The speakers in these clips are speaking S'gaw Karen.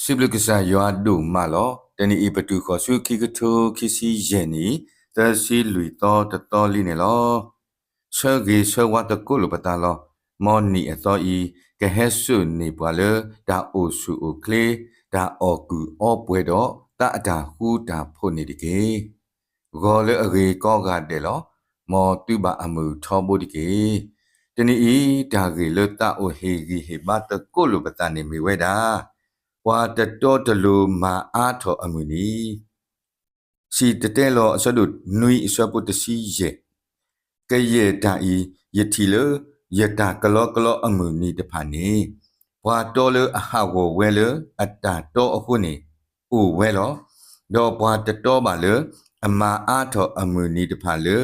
စံးဘျုးကစၢ်ယွၤဒိၣ်မးလီၤ. တနံၤအံၤ ပတုၤဃီၤဆူခံကထိခံဆံယဲၢ်နံၣ် သၢဆံလွံၢ်သီတသီလံန့ၣ်လီၤ. ဆၢဂ့ၤဆၢဝါသကိးလိာ်ပသးလီၤ. မ်နံၣ်အသီအံၤ ကဟဲစိာ်န့ၢ်ပှၤလၢ တၢ်အိၣ်ဆူၣ်အိၣ်ချ့, တၢ်အီၣ်ကူၣ်အီပှဲၤဒီး သးအတၢ်ဃူတၢ်ဖိးန့ၣ်တက့ၢ်. ဂီၤလၢအဂ့ၤကိးဂၤဒဲးလီၤ. မ်သုဘၣ်အမုာ်ထီဘိတက့ၢ်. တနံၤအံၤ တၢ်ဂ့ၢ်လၢသးအိၣ်ဟ့ၣ်ဂံၢ်ဟ့ၣ်ဘါသကိးလိာ်ပသးန့ၣ်မ့ၢ်ဝဲဒၣ်, ပှၤတတီတလိၤမၤအါထီၣ်အမုၢ်နံၤ. စံၣ်တဲၤတဲလီၤ အဆၢဒိၣ်နွံ အဆၢဖိတဆံယဲၢ်, ကယဲၢ်တၢ်အံၤ ယထံၣ်လၢ ယတၢ်ကလီကလီအမုၢ်နံၤတဖၣ်န့ၣ်, ပှၤတီလၢအဟးဂီၤဝဲလၢအတၢ်တီအဃိန့ၣ် အိၣ်ဝဲလီၤ. ဒီးပှၤတတီဘၣ်လၢ အမၤအါထီၣ်အမုၢ်နံၤတဖၣ်လၢ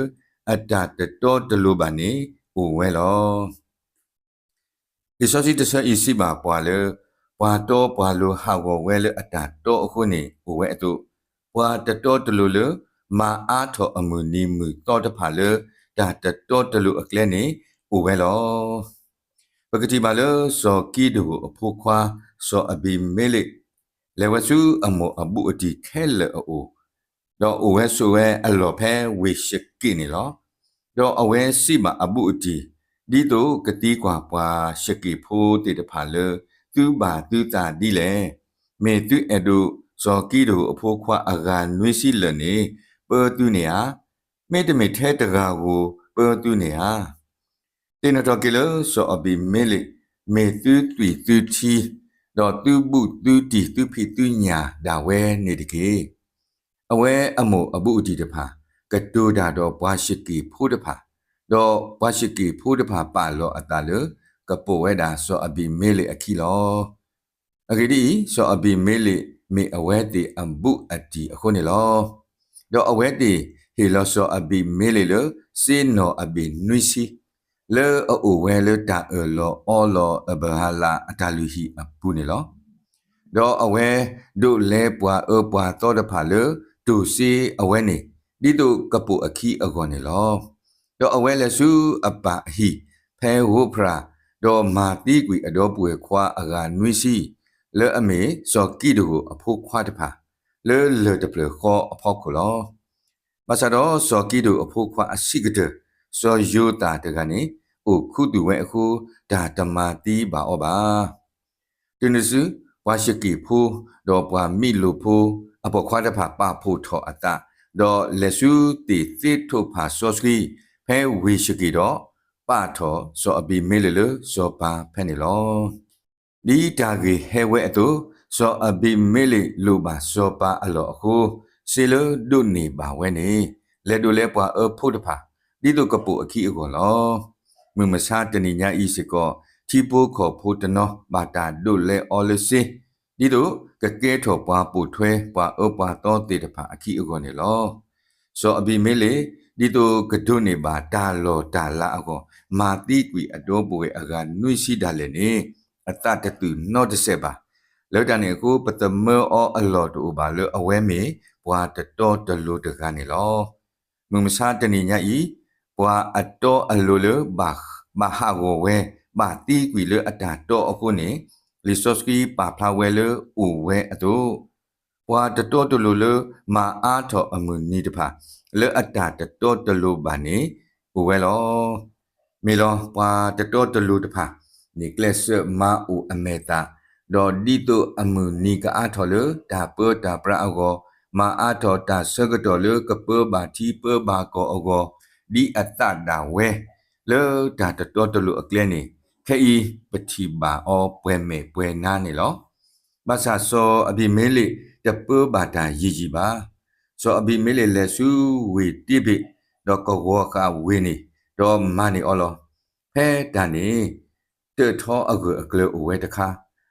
အတၢ်တတီတလိၤဘၣ်န့ၣ် အိၣ်ဝဲလီၤ. လံာ်စီဆှံတဆၢအံၤစံးဘၣ်ပှၤလၢ ပှၤတီပှၤလိၤဟးဂီၤဝဲလၢအတၢ်တီအဃိန့ၣ် အိၣ်ဝဲအသိး, ပှၤတတီတလိၤလၢ မၤအါထီၣ်အမုၢ်နံၤမုၢ်သီတဖၣ်လၢ တၢ်တတီတလိၤအကျဲန့ၣ် အိၣ်ဝဲလီၤ. ပကထံၣ်ဘၣ်လၢ စီၤကံဒဧိၣ်အဖိခွါ စီၤအဘံၤမ့လ့း လဲၤဝဲဆူအမိၢ်အဘူးအတံၢ်ခဲလၢာ်အအိၣ်, ဒီးအိၣ်ဝဲဆိးဝဲအလီၢ်ဖဲဝ့ၢ်ၡက့ၣ်န့ၣ်လီၤ. ဒီးအဝဲစံးဘၣ်အဘူးအတံၢ်, ဒ်သိးကသံကွၢ်ပှၤၡက့ၣ်ဖိသ့ၣ်တဖၣ်လၢ သုဘၣ်သုသးဒ်လဲၣ်. မ့ၢ်သုအဲၣ်ဒိးစီၤကံဒဧိၣ်အဖိခွါအဂၤနွံဆံလၢာ်န့ၣ် ပၢသုန့ၣ်ဧါ. မ့တမ့ၢ်ထဲတဂၤဧိၤ ပၢသုန့ၣ်ဧါ. သ့ၣ်နီၣ်ထီၣ်က့ၤလၢစီၤအဘံၤမ့လ့း မ့ၢ်သုသွံၣ်သုထံ, ဒီးသုဘူးသုတံၢ်သုဖံးသုညၣ်ဒၣ်ဝဲန့ၣ်တက့ၢ်. အဝဲအမိၢ်အဘူးအတံၢ်တဖၣ် ကတိၤတၢ်ဒီးပှၤၡက့ၣ်ဖိတဖၣ်, ဒီးပှၤၡက့ၣ်ဖိတဖၣ်ပာ်လီၤအသးလၢ ကပိာ်ဝဲဒၣ်စီၤအဘံၤမ့လ့းအခံလီၤ. အဂ့ၢ်ဒ်အံၤ, စီၤအဘံၤမ့လ့းမ့ၢ်အဝဲသ့ၣ်အဘူးအတံၢ်အဃိန့ၣ်လီၤ. ဒီးအဝဲသ့ၣ်ဟ့ၣ်လီၤစီၤအဘံၤမ့လ့းလၢ စ့နီၣ်အဘ့ၣ်နွံဆံ, လၢအအိၣ်ဝဲလၢတၢ်အၢၣ်လီၤအီလီၤအဘၢၣ်ဟါလးအတၢ်လုၢ်ဟံၣ်အပူၤန့ၣ်လီၤ. ဒီးအဝဲဒိးလဲပှၤအၢပှၤသီတဖၣ်လၢ တိၢ်စ့အဝဲန့ၣ်, ဒ်သိးကပိာ်အခံအဂီၢ်န့ၣ်လီၤ. ဒီးအဝဲလဲၤဆူအပၢ်အဟံၣ် ဖဲဧိၤဖရး, ဒီးမၤသံကွံာ်အဒီပုၢ်ဝဲၢ်ခွါအဂၤနွံဆံ, လၢအမ့ၢ်စီၤကံဒဧိၣ်အဖိခွါတဖၣ်, လၢလၢၢ်တဖျၢၣ်ဃီအဖီခိၣ်လီၤ. ဘၣ်ဆၣ်ဒီးစီၤကံဒဧိၣ်အဖိခွါအဆံးကတၢၢ် စီၤယိၤသးတဂၤန့ၣ် အိၣ်ခူသူၣ်ဝဲအဃိ တၢ်တမၤသံဘၣ်အီၤဘၣ်. တုၤနုၤတစု, ပှၤၡက့ၣ်ဖိ ဒီးပှၤမံးလိာ်ဖိ အပိာ်ခွါတဖၣ်ပာ်ဖှိၣ်ထီၣ်အသး, ဒီးလဲၤဆူသ့ၣ်သ့ထိးဖၣ်စီဆှံ ဖဲဝ့ၢ်ၡက့ၣ်ဒီး ပာ်ထီၣ်စီၤအဘံၤမ့လ့းလၢစီၤပၤဖဲန့ၣ်လီၤ. ဒ်တၢ်ဂ့ၢ်ဟဲဝဲအသိး, စီၤအဘံၤမ့လ့းလိၣ်ဘၣ်စီၤပၤအလီၢ်အဃိ, စ့လၢဒိးန့ၢ်ဘၣ်ဝဲန့ၣ်, လဲၤဒိးလဲပှၤအၢဖိတဖၣ်, ဒ်သိးကပိာ်အခံအဂီၢ်လီၤ. မုၢ်မဆါတနံၤညါအံၤစ့ၢ်ကီး, ထံဖိကီၢ်ဖိတနီၤဘၣ်တၢ်ဒိးလဲအီၤလၢစ့, ဒ်သိးကကဲထီၣ်ပှၤပိာ်ထွဲပှၤအၢပှၤသီသ့ၣ်တဖၣ်အခံအဂီၢ်န့ၣ်လီၤ. စီၤအဘံၤမ့လ့း ဒ်သိးကဒိးန့ၢ်ဘၣ်တၢ်လီၢ်တၢ်လၤအဂီၢ်, မၤသံကွံာ်အဒီပုၢ်ဝဲၢ်အဂၤနွံဆံဒၣ်လဲာ်န့ၣ်, အသးတတုာ်နီတစဲးဘၣ်. လၢတၢ်န့ၣ်အဃိ ပသမၢအီၤအလီၢ်တအိၣ်ဘၣ်လၢအဝဲမ့ၢ်ပှၤတတီတလိၤတဂၤန့ၣ်လီၤ. မုၢ်မဆါတနံၤညါအံၤ, ပှၤအတီအလိၤလၢ ဘၣ်ဟးဂီၤဝဲ, ဘၣ်သံကွံာ်လၢအတၢ်တီအဃိန့ၣ်, လံာ်စီဆှံပာ်ဖျါဝဲလၢအိၣ်ဝဲအသိး, ပှၤတတီတလိၤလၢမၤအါထီၣ်အမုၢ်နံၤတဖၣ် လၢအတၢ်တတီတလိၤဘၣ်န့ၣ် အိၣ်ဝဲလီၤ. မ့ၢ်လီၤ ပှၤတတီတလိၤတဖၣ်န့ၣ် ကျဲးစၢးမၤအိၣ်အမဲာ်သၣ်, ဒီးဒ်သိးအမုၢ်နံၤကအါထီၣ်လၢတၢ်ပၢတၢ်ပြးအဂီၢ်, မၤအါထီၣ်တၢ်ဆၢကတီၢ်လၢကပၢဘၣ်ထံပၢဘၣ်ကီၢ်အဂီၢ်, ဒ်အသးဒၣ်ဝဲ လၢတၢ်တတီတလိၤအကျဲန့ၣ်, ခဲအံၤပထံၣ်ဘၣ်အီၤပှဲၤမဲာ်ပှဲၤနါန့ၣ်လီၤ. ဘၣ်ဆၣ်စီၤအဘံၤမ့လ့းတပၢဘၣ်တၢ်ယံာ်ယံာ်ဘၣ်. စီၤအဘံၤမ့လ့းလဲၤဆူဝ့ၢ်တ့ဘ့း, ဒီးကဝီၤဃာ်ဝ့ၢ်န့ၣ်, ဒီးမၤန့ၢ်အီၤလီၤ. ဖဲတၢ်န့ၣ်, တၢၣ်ထီအဂၢၢ်အကျၢၤအိၣ်ဝဲတခါ,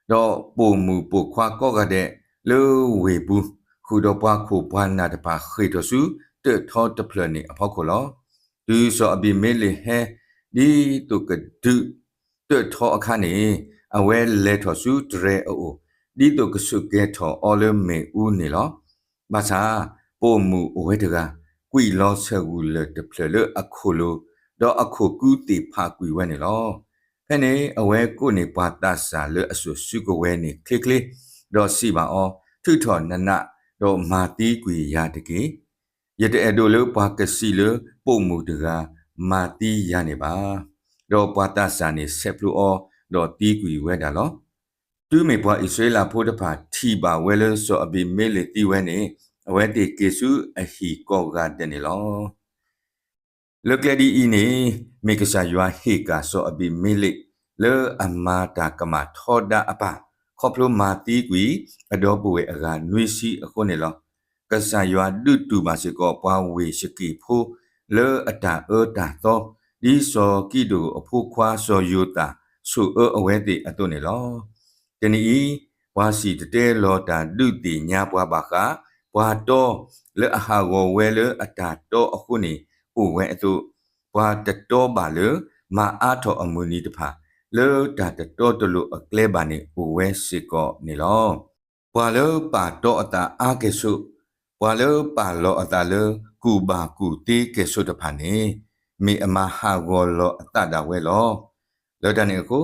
ဒီးပိာ်မုၣ်ပိာ်ခွါကိးဂၤဒဲးလၢဝ့ၢ်ပူၤ, ဃုာ်ဒီးပှၤခိၣ်ပှၤနၢ်တဖၣ်ဃ့ၢ်ထီၣ်ဆူတၢၣ်ထီတဖျၢၣ်န့ၣ်အဖီခိၣ်လီၤ. တုၤစီၤအဘံၤမ့လ့းဟဲ, ဒ်သိးကဒုးတၢၣ်ထီအခါန့ၣ်, အဝဲလဲၤထီၣ်ဆူတြဲၤအအိၣ်, ဒ်သိးကဆိးကဲထီၣ်အီၤလၢမ့ၣ်အူန့ၣ်လီၤ. ဘၣ်ဆၣ်, ပိာ်မုၣ်အိၣ်ဝဲတဂၤ, ကွံာ်လီၤဆၢၣ်ဂူာ်လၢၢ်တဖျၢၣ်လၢအခိၣ်လိၤ, ဒီးအခိၣ်ကူသ့ၣ်ဖးကွံာ်ဝဲန့ၣ်လီၤ. ဖဲန့ၣ်အဝဲကိးန့ၢ်ပှၤသးစၢ်လၢအစိာ်စုကဝဲၤန့ၣ်ချ့ချ့, ဒီးစံးဘၣ်အီၤ, ထုးထီၣ်နနး, ဒီးမၤသံကွံာ်ယၤတက့ၢ်. ယတအဲၣ်ဒိးလၢပှၤကစံးလၢပိာ်မုၣ်တဂၤမၤသံယၤန့ၣ်ဘၣ်. ဒီးပှၤသးစၢ်န့ၣ်ဆဲးဖျိအီၤ, ဒီးသံကွံာ်ဝဲဒၣ်လီၤ. တုၤမ့ၢ်ပှၤအံၣ်စရ့လးဖိတဖၣ်ထံၣ်ဘၣ်ဝဲလၢစီၤအဘံၤမ့လ့းသံဝဲန့ၣ်, အဝဲသ့ၣ်က့ၤဆူအဟံၣ်ကိးဂၤဒဲးန့ၣ်လီၤ. လၢကျဲဒ်အံၤန့ၣ်, မ့ၢ်ကစၢ်ယွၤဟ့ၣ်ကၣ်စီၤအဘံၤမ့လ့း လၢအမၤတၢ်ကမၣ်ထီဒါအပၢ်, ခီဖျိမၤသံကွံာ်အဒီပုၢ်ဝဲၢ်အဂၤနွံဆံအဃိန့ၣ်လီၤ. ကစၢ်ယွၤဒုးတူၢ်ဘၣ်စ့ၢ်ကီးပှၤဝ့ၢ်ၡက့ၣ်ဖိ လၢအတၢ်အၢတၢ်သီ, ဒ်စီၤကံးဒဧိၣ်အဖိခွါစီၤယိၤသး ဆိၣ်အၢအဝဲသ့ၣ်အသိးန့ၣ်လီၤ. တနံၤအံၤ, ပှၤစံၣ်တဲၤတဲလီၤတၢ်ဒုးသ့ၣ်ညါပှၤဘၣ်ဃး ပှၤတီလၢအဟးဂီၤဝဲလၢအတၢ်တီအဃိန့ၣ် အိၣ်ဝဲအသိး, ပှၤတတီဘၣ်လၢ မၤအါထီၣ်အမုၢ်နံၤတဖၣ် လၢတၢ်တတီတလိၤအကျဲဘၣ်န့ၣ် အိၣ်ဝဲစ့ၢ်ကီးန့ၣ်လီၤ. ပှၤလၢပာ်တီအသးအါကဲၣ်ဆိး, ပှၤလၢပာ်လီၤအသးလၢကူၣ်ဘၣ်ကူၣ်သ့ကဲၣ်ဆိးတဖၣ်န့ၣ်, မ့ၢ်အမၤဟးဂီၤလီၤအသးဒၣ်ဝဲလီၤ. လၢတၢ်န့ၣ်အဃိ,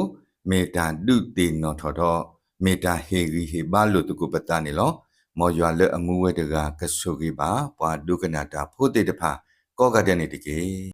မ့ၢ်တၢ်ဒုးသ့ၣ်နီၣ်ထီၣ်ဒီး မ့ၢ်တၢ်ဟ့ၣ်ဂံၢ်ဟ့ၣ်ဘါလိာ်သကိးပသးန့ၣ်လီၤ. မ်ယွၤလၢအမူဝဲတဂၤကဆိၣ်ဂ့ၤဘၣ် ပှၤဒိကနၣ်တၢ်ဖိသ့ၣ်တဖၣ် ကိးဂၤဒဲးန့ၣ်တက့ၢ်.